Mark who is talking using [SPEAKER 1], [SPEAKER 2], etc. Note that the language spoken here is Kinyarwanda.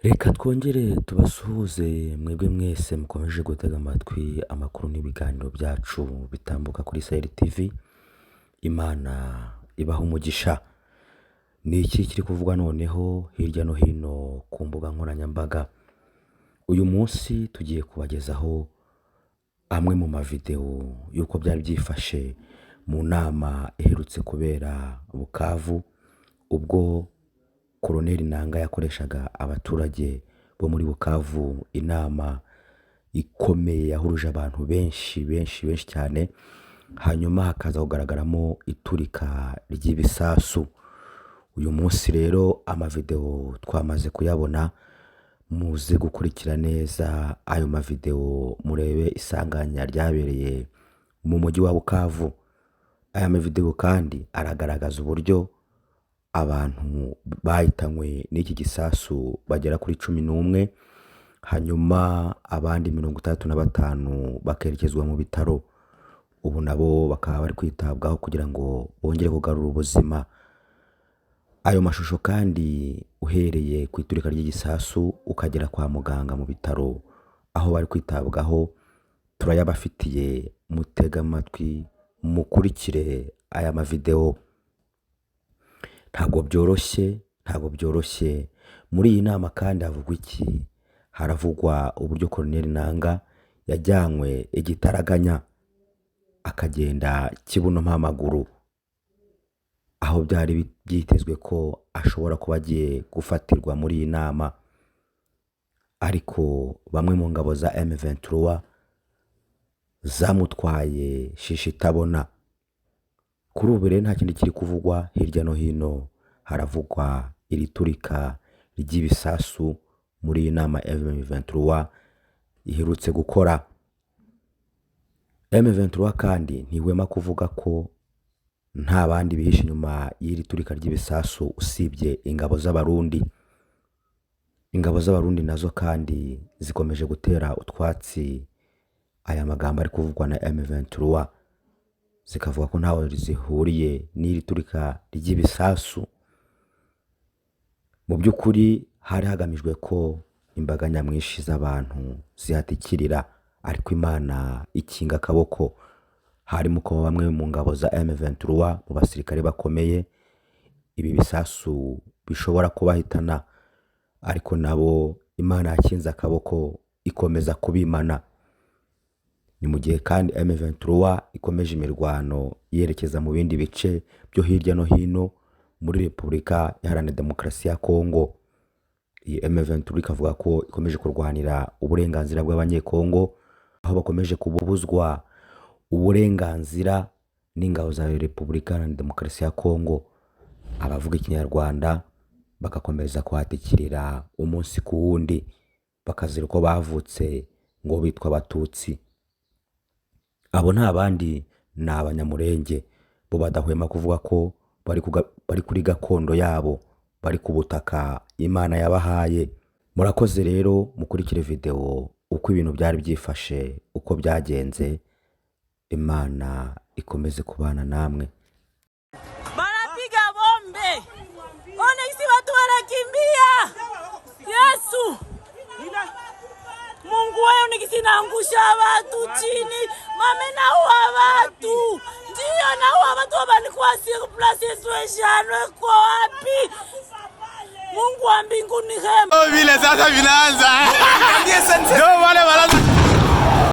[SPEAKER 1] Reka twongere tubasuhuze mwebwe mwese mukomeje gutega amatwi amakuru n'ibiganiro byacu bitambuka kuri Sahel TV. Imana ibaha umugisha. Ni iki kiri kuvugwa noneho hirya no hino ku mbuga nkoranyambaga? Uyu munsi tugiye kubagezaho amwe mu mavidewo y'uko byari byifashe mu nama iherutse kubera Bukavu, ubwo Koloneli Nanga yakoreshaga abaturage bo muri Bukavu inama ikomeye yahuruje abantu benshi benshi benshi cyane, hanyuma hakaza kugaragaramo iturika ry'ibisasu. Uyu munsi rero amavidewo twamaze kuyabona, muze gukurikira neza ayo mavidewo murebe isanganya ryabereye mu mujyi wa Bukavu. Aya mavidewo kandi aragaragaza uburyo abantu bahitanywe n'iki gisasu bagera kuri 11, hanyuma abandi 65 bakerekezwa mu bitaro. Ubu nabo bakaba bari kwitabwaho kugira ngo bongere kugarura ubuzima. Ayo mashusho kandi uhereye ku iturika ry'igisasu ukagera kwa muganga mu bitaro aho bari kwitabwaho, turayabafitiye. Mutege amatwi mukurikire aya mavidewo. Ntabwo byoroshye, ntabwo byoroshye. Muri iyi nama kandi havugwa iki? Haravugwa uburyo Koloneli Nanga yajyanywe igitaraganya akagenda kibuno mpamaguru, aho byari byitezwe ko ashobora kuba agiye gufatirwa muri iyi nama, ariko bamwe mu ngabo za M23 zamutwaye shishi itabona. Kuri ubu rero nta kindi kiri kuvugwa hirya no hino, haravugwa iri turika ry'ibisasu muri iyi nama M23 iherutse gukora. M23 kandi ntihwema kuvuga ko nta bandi bihishe inyuma y'iri turika ry'ibisasu usibye ingabo z'Abarundi. Ingabo z'Abarundi nazo kandi zikomeje gutera utwatsi aya magambo ari kuvugwa na M23, zikavuga ko ntaho zihuriye n'iri turika ry'ibisasu. Mu by'ukuri hari hagamijwe ko imbaga nyamwinshi z'abantu zihatikirira, ariko Imana ikinga akaboko. Harimo ko bamwe mu ngabo za M23, mu basirikare bakomeye, ibi bisasu bishobora kubahitana, ariko nabo Imana yakinze akaboko ikomeza kubimana. Ni mu gihe kandi M23 ikomeje imirwano yerekeza mu bindi bice byo hirya no hino muri Repubulika Iharanira Demokarasi ya Kongo. Iyi M23 ikavuga ko ikomeje kurwanira uburenganzira bw'Abanyekongo, aho bakomeje kubuzwa uburenganzira n'ingabo za Repubulika Iharanira Demokarasi ya Kongo. Abavuga Ikinyarwanda bagakomeza kuhatikirira umunsi ku wundi, bakazira uko bavutse ngo bitwa Abatutsi. Abo nta bandi ni Abanyamurenge, bo badahwema kuvuga ko bari kuri gakondo yabo, bari ku butaka Imana yabahaye. Murakoze rero, mukurikire videwo uko ibintu byari byifashe, uko byagenze. Imana ikomeze kubana namwe.
[SPEAKER 2] Banapiga bombe, ona isi watu wanakimbia. Yesu Mungu wewe, nikisi naangusha watu chini, mame naua watu, ndiyo naua watu wabalikuwa sur place sweshanwe kwa wapi? Mungu wa mbinguni hema
[SPEAKER 3] Vile sasa vinaanza.